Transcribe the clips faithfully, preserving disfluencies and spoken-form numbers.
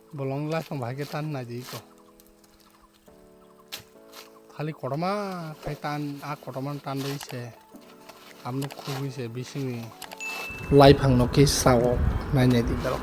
Bolong laisong bahai khe tan nai di ko. Khali kotorma khai tan, a kotorma tan dei se. Amno khugui se bisingni. Laiphang no khe sao nai nai di dalo.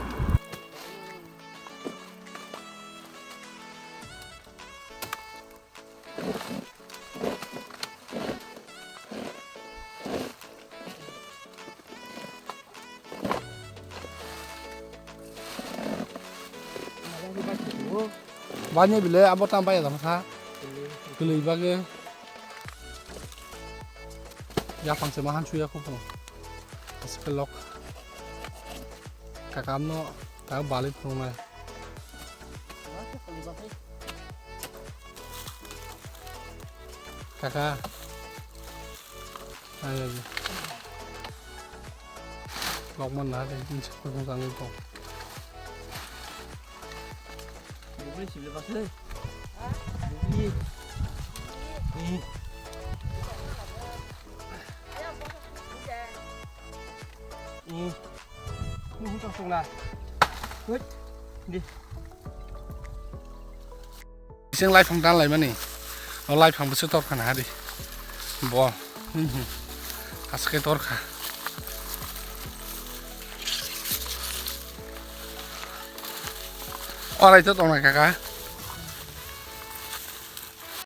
Banya bile abo tam bai adam sa. Kelei bage. Ya pangse mahan suya ko pung. Askelok. Kakam no ta bali phungnai. Kaka. Ayo. Lokman na de, ini sepuluh tangin kok. Bubli sibli pas le. Bubli. Ini. Ini. Ini hutak sungla. Wait. Di. Bising laiphang dan laimani. O laiphang bwswk torkha na di. Bo. Mhm. Aske torkha. Orai to tongnai kaka.